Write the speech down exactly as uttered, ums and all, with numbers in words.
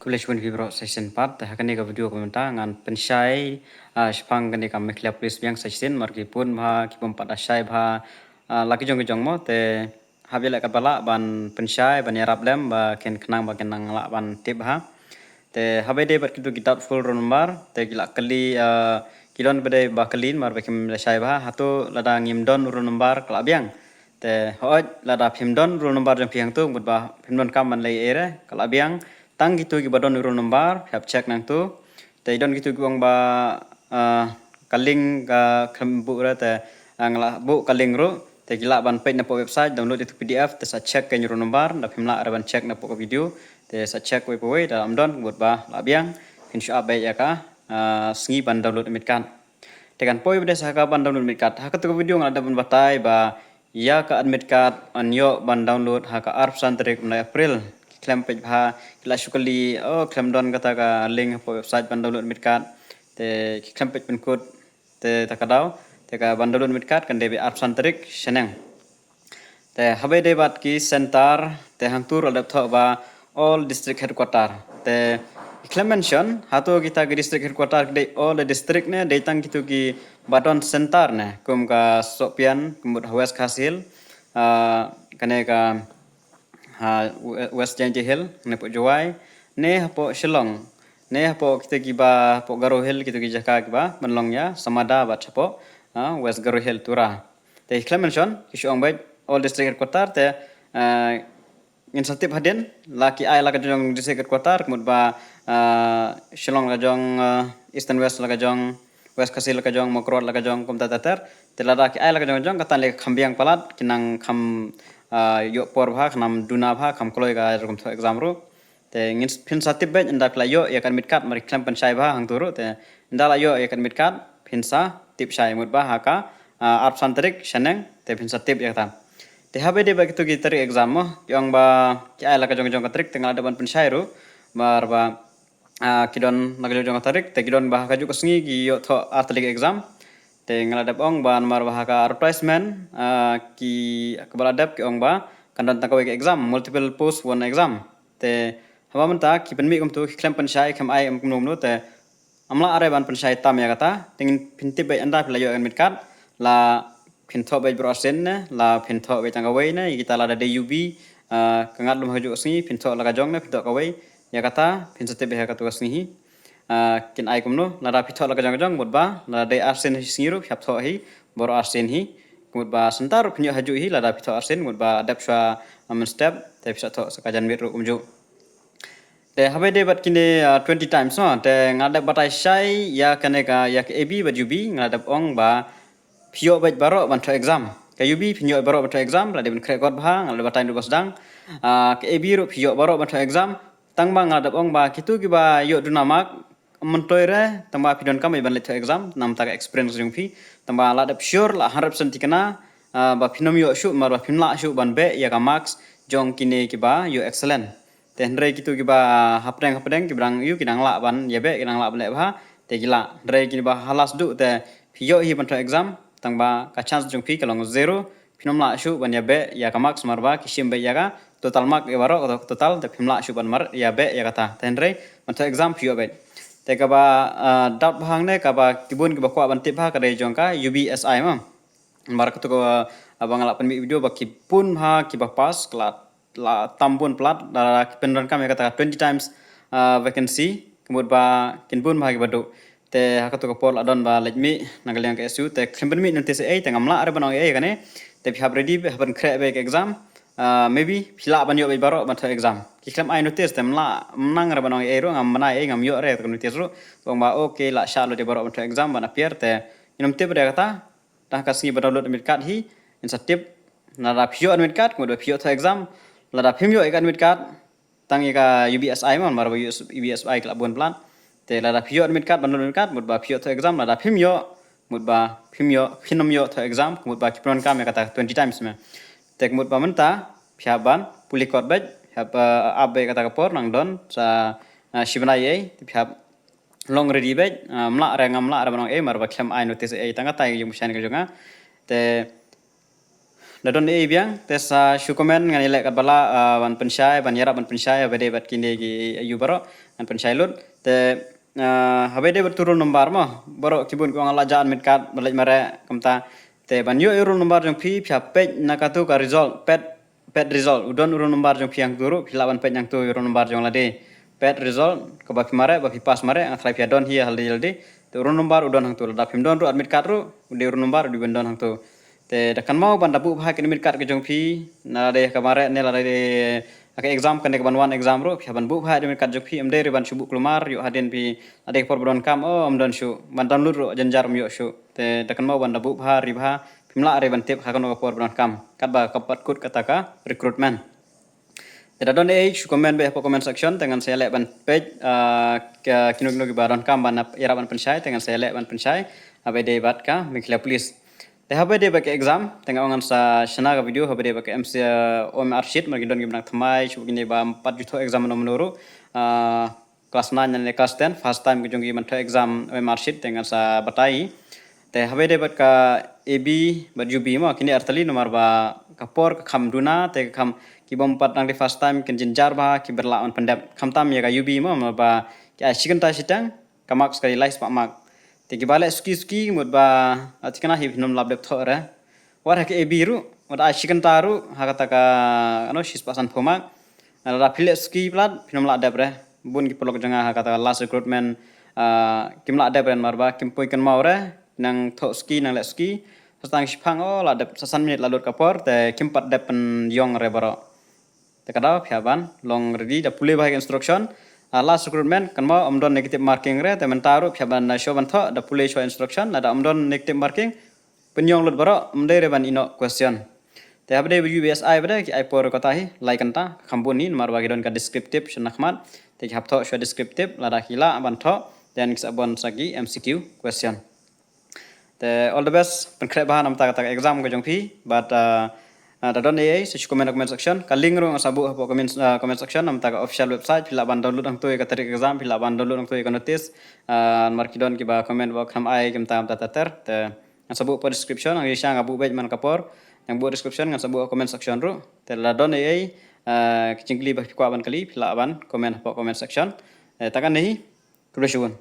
Khublei shibun ïa phi baroh sa shisien pat. Te ha kane ka video ka mynta ngan pynshai, ah, shaphang kane ka Meghalaya Police biang sa shisien, namar ki bun bha ki bym pat da shai bha, ah, la ki jong ki jong mo, te hap ïaleh katba lah ban pynshai, ban ïarap lem ba kin khnang ba kin nang lah ban tip bha. Te haba ïadei bad kito ki doubtful roll number, te ki la kylli, ah, ki don ba dei ba kylli namar ba kim da shai bha, hato lada ngim don roll number ka la biang. Te hooid, lada phim don roll number jong phi hangto, mut ba phim donkam ban leh ei ei re, ka la biang. Tang kito kiba don roll number, phi hap check nangto. Te don kito ki ong ba, ah, ka link ka khlem buh re, te, ah, nga la buh ka link ruh. Te ki lah ban peit na poh website, download ïa tu P D F, te sa check ka roll number, da phim lah re ban check na poh ka video. Te sa check wei pa wei, da ym don, mut ba la biang. Phin shu ap beit ïa ka, ah, sngi ban download admit card. Te kan poi beit sa ka ban download admit card. Ha kato ka video nga la dep ban batai ba ïa ka admit card yn ïoh ban download ha ka arphew san tarik u bnai April. Ki khlem peit bha, ki la shu kylli, oh, khlem don kata ka link hapoh website ban download admit card. Te ki khlem peit pynkut, te ta ka daw, te ka ban download admit card kan dei beit arphew san tarik shaneng. Te haba ïadei bad ki center, te hangto ruh la dep thoh ba all district headquarter. Te ki khlem mention hato kita ki district headquarter ki dei all the district ne, dei tang kito kiba don center ne, kum ka Sohpian, kum mut ha West Khasi Hills, ah, kane ka ha West Jaintia Hills, ne hapoh Jowai, ne hapoh Shillong, ne hapoh kito kiba hapoh Garo Hills, kito ki jaka kiba pynlong ïa Samada bad hapoh, ah, West Garo Hills, Tura. Te ki khlem mention, ki shu ong beit all district headquarter, te, ah, ngin sa tip hadien, la ki ai la ka jong district headquarter, ka mut ba, ah, Shillong la ka jong, ah, Eastern West la ka jong, West Khasi la ka jong, Mawkyrwat la ka jong, kumta ter ter. Te lada ki ai la ka jong jong, kata lei kham biang palat, ki nang kham, ah, ïoh por bha, khnang duna bha, kham kloi ka rukom thoh exam ruh. Te ngin s-, phin sa tip beit ynda phi la ïoh ïa ka admit card, namar ki khlem pynshai bha hangto ruh, te ynda la ïoh ïa ka admit card, phin sa tip shai, mut ba ha ka, ah, arphew san tarik shaneng, te phin sa tip ïa kata. Te haba ïadei bad kito ki tarik exam mo, ki ong ba ki ai la ka jong jong ka tarik, te nga la dep ban pynshai ruh, namar ba, ah, ki don la ka jong jong ka tarik, te ki don ba ha kajuh ka sngi ki ïoh thoh ar tylli ki exam. Te nga la dep ong ba namar ba ha ka advertisement, ah, ki, kaba la dep ki ong ba kan don tang kawei ka exam, multiple post one exam. Te haba mynta ki pynmih kumto, ki khlem pynshai, khlem ai kumno kumno, te ym lah re ban pynshai tam ïa kata. Te ngin, phin tip beit ynda phi la ïoh admit card, la phin thoh beit baroh arsien ne, la phin thoh beit tang kawei ne, ïa kita lada dei U B, ah, ka ngat lum ha kajuh ka sngi, phin thoh la ka jong ne, phin thoh kawei, ïa kata phin sa tip beit ha kato ka sngi hi. Ah, kin ai kumno, lada phi thoh la ka jong ka jong, mut ba lada dei arsien hi sngi ruh phi hap thoh hi, baroh arsien hi. Ka mut ba center ruh phin ïoh ha kajuh hi, lada phi thoh arsien, mut ba dep shuwa, ah, mynstep, te phi sa thoh sa ka janmiet ruh kumjuh. Te haba ïadei bad kine, ah, twenty times mo, te nga la dep batai shai ïa kane ka, ïa ka A B bad U B, nga la dep ong ba phi ïoh beit baroh ban thoh exam. Ka U B phin ïoh baroh ban thoh exam, la dei ban khreh kot bha, nga la dep batai naduh ba sdang. Ah, ka A B ruh phi ïoh baroh ban thoh exam. Tang ba nga la dep ong ba kito kiba ïoh duna mark, ym myntoi re, tang ba phi donkam beit ban leit thoh exam, namar kata ka experience jong phi. Tang ba la dep sure, la hundred percent thikna, ah, ba phin ym ïoh shuh, namar ba phim lah shuh ban beh ïa ka marks jong kine kiba ïoh excellent. Te hynrei kito kiba hapdeng hapdeng, kiba dang ïoh, ki dang lah ban ïa beh, ki dang lah ban leh bha, te ki lah. Hynrei kine ba ha last duh te phi ïoh hi ban thoh exam, tang ba ka chance jong phi ka long zero, phin ym lah shuh ban ïa beh ïa ka marks, namar ba ki shim beit ïa ka total mark ïa baroh, ka total, te phim lah shuh ban mar ïa beh ïa kata. Te hynrei ban thoh exam phi ïoh beit. Te kaba, ah, doubt bha hangne, kaba ki bun kiba kwah ban tip bha ka dei jong ka U B S I mo. Namar kato kaba, ah, ba nga la pynmih video ba ki bun bha kiba pass, ka la la tam bun palat, la ki pyndonkam ïa kata ka twenty times, ah, vacancy, ka mut ba kin bun bha kiba duh. Te ha kato ka por la don ba leit mih na ka liang ka S U, te khlem pynmih notice ei ei, te ngam lah re ban ong ei ei kane. Te phi hap ready, hap ban khreh beit ka exam. Ah, maybe phi lah ban ïoh beit baroh ban thoh exam. Ki khlem ai notice, te ym lah, ym nang re ban ong ei ei ruh, ngam bnai ei, ngam ïoh re ka notice ruh. Ba ong ba, okay, lah shah lut ïa baroh ban thoh exam, ban appear, te ngin ym tip re kata. Tang ka sngi ba download admit card hi, ngin sa tip. Lada phi ïoh admit card, ka mut ba phi ïoh thoh exam. Lada phim ïoh ïa ka admit card, tang ïa ka U B S I mo, namar ba U B S I ka la bun palat. Te lada phi ïoh admit card, ban download admit card, ka mut ba phi ïoh thoh exam, lada phim ïoh, ka mut ba phim ïoh, phin ym ïoh thoh exam, ka mut ba ki pyndonkam ïa kata twenty times mo. Te ka mut ba mynta phi hap ban pule kot beit, phi hap, eh, ap beit kata ka por, nang don sa, eh, shi bnai ei, te phi hap long ready beit, ah, ym lah re, ngam lah re ban ong ei, namar ba khlem ai notice ei, tang kata ïa ka jingpynshai ka jong nga. Te Da don ei biang, te sa shu comment ngan ïaleh katba lah, ah, ban pynshai, ban ïarap ban pynshai, haba dei bad kine ki aiu baroh, ngan pynshai lut. Te, ah, haba dei bad tu roll number mo, baroh ki bun ki ong la jan admit card, ba leit mareh, kumta. Te ban ïoh ïa u roll number jong phi, phi hap peit na katu ka result, pet, pet result. U don u roll number jong phi hangtu ruh, phi lah ban peit hangtu ïa u roll number jong lade. Pet result, kaba phi mareh, ba phi pass mareh, nga tharai phi ïa don hi halde halde. Te u roll number u don hangtu, lada phim don ruh admit card ruh, u dei u roll number u dei ban don hangtu. Te da kynmaw ban da buh bha ka admit card ka jong phi, na dei ka mareh ne lada dei ka exam kane kaban wan exam ruh, phi hap ban buh bha admit card jong phi, ym dei re ban shu buh kulmar, ïoh hadien phi, lada dei ka por ba donkam, oh, ym don shuh, ban download ruh, jynjar ym ïoh shuh. Te da kynmaw ban da buh bha, ri bha, phim lah re ban tip ha kano ka por ba donkam. Katba ka pat kut kata ka recruitment. Te da don ei, shu comment beit hapoh comment section, te ngan sa ïaleh ban peit, ah, ka kino kino kiba donkam ban ïarap ban pynshai, te ngan sa ïaleh ban pynshai, haba dei bad ka Meghalaya Police. Te haba dei bad ka exam, te nga ong ngan sa shna ka video, haba dei bad ka M C, ah, O M R sheet, namar ki don kiba nang thymmai, shu kine ba ym pat ju thoh exam mano mano ruh, ah, class nine ne class ten, first time ki jong ki ban thoh exam O M R sheet, te ngan sa batai. Te haba dei bad ka A B bad U B mo, kine artylli namar ba ka por ka kham duna, te ka kham ki bym pat nang dei first time, kin jynjar bha, ki bym lah ban pyndep. Khamtam ïa ka U B mo, namar ba ki ai shi kynta shiteng, ka marks ka dei lai spah mark. Te kiba leh suki suki, mut ba, ah, thikna hi phin ym lah dep thoh re. Wat ha ka A B ruh, wat ai shi kynta ruh, ha kata ka, ano, shi spah sanphew mark. Lada phi leh suki palat, phin ym lah dep re. Bun ki paralok jong nga ha kata ka last recruitment, ah, kim lah dep re namar ba kim poi kynmaw re, nang thoh suki, nang leh suki. Sa tang shiphang, oh, lah dep sa san minit la lut ka por, te kim pat dep pynïong re baroh. Te ka daw phi hap ban long ready, da pule bha ïa ka instruction. Ah, last recruitment, kynmaw ym don negative marking re, te mynta ruh phi hap ban, ah, shuwa ban thoh, da pule shuwa instruction, lada ym don negative marking, pynïong lut baroh, ym dei re ban ïeh noh question. Te haba dei bad U B S I bad ki ai por kata hi, lai kynta, kham bun hi, namar ba ki don ka descriptive sha na khmat, te ki hap thoh shuwa descriptive, lada ki lah ban thoh, then ki sa bun sa ki M C Q question. Te all the best, pynkhreh bha namar kata ka exam ka jong phi, bad, uh, uh, da don ei ei, sa shu comment ha comment section, ka link ruh nga sa buh hapoh comment, uh, comment section, namar ka official website, phi lah ban download hangto ïa ka tarik exam, phi lah ban download hangto ïa ka notice, uh, namar ki don kiba comment ba khlem ai, ki mynta mynta ter ter, te nga sa buh hapoh description, hangne sha nga buh beit man ka por, nga buh description, nga sa buh comment section ruh, te lada don ei ei, uh, ki jingkylli ba phi kwah ban kylli, phi lah ban comment hapoh comment section. Eh, tang katne hi, khublei shibun.